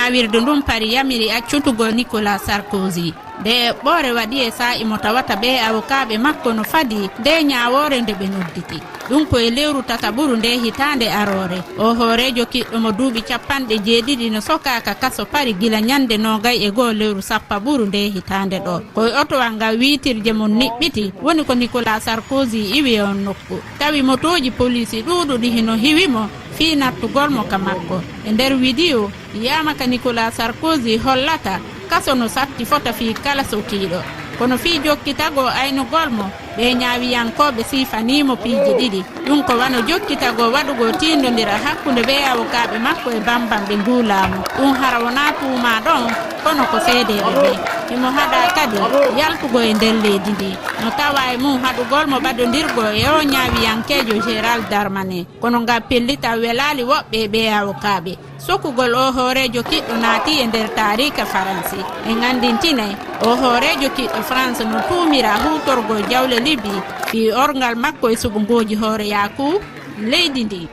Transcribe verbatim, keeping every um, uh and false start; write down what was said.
Ñaawirdu ndun Paris yamiri accutugol Nicolas Sarkozy. Nde eɓɓoore waɗi e saa'i mo tawata ɓee awokaaɓe makko no fadii nde ñaawoore nde ɓe nodditi. Ɗun ko e lewru tataɓuru nde hitaande aroore. Oo hooreejo kiɗɗo mo duuɓi cappanɗe jeeɗiɗi no sokaa ka kaso Paris gila ñande noogay e go'o lewru sappaɓuru nde hitaande ɗoo. Ko e otowal ngal wiitirje mun niɓɓiti, woni ko Nicolas Sarkozy iwi e on nokku. Tawi motooji poliisi ɗuuɗuɗi hino hiwi mo fii nattugol mo ka makko. E nder widiyo, yiyaama ka Nicolas Sarkozy hollata kaso no satti fota fii kala sotiiɗo. Kono fii jokkitagol aynugol mo, ɓee ñaawiyankooɓe siifanii mo piiji ɗiɗi. Ɗun ko wano jokkitagol waɗugol tiindondiral hakkunde ɓee awokaaɓe makko e bambamɓe nguu laamu. Ɗun hara wonaa tuumaa ɗon, kono ko seedeeɓe ɓen. Himo haɗaa kadi yaltugol e nder leydi ndin. No tawaa e mun haɗugol mo ɓadondirgol e oo ñaawiyankeejo Gérald Darmanin. Kono ngal pellital welaali woɓɓe e ɓee awokaaɓe. Sokugol oo hooreejo kiɗɗo naatii e nder taariika Faransi. En anndintinay, oo hooreejo kiɗɗo France no tuumiraa huutorgol jawle Libi fii orngal makko e suɓngooji hooreyaaku leydi ndin.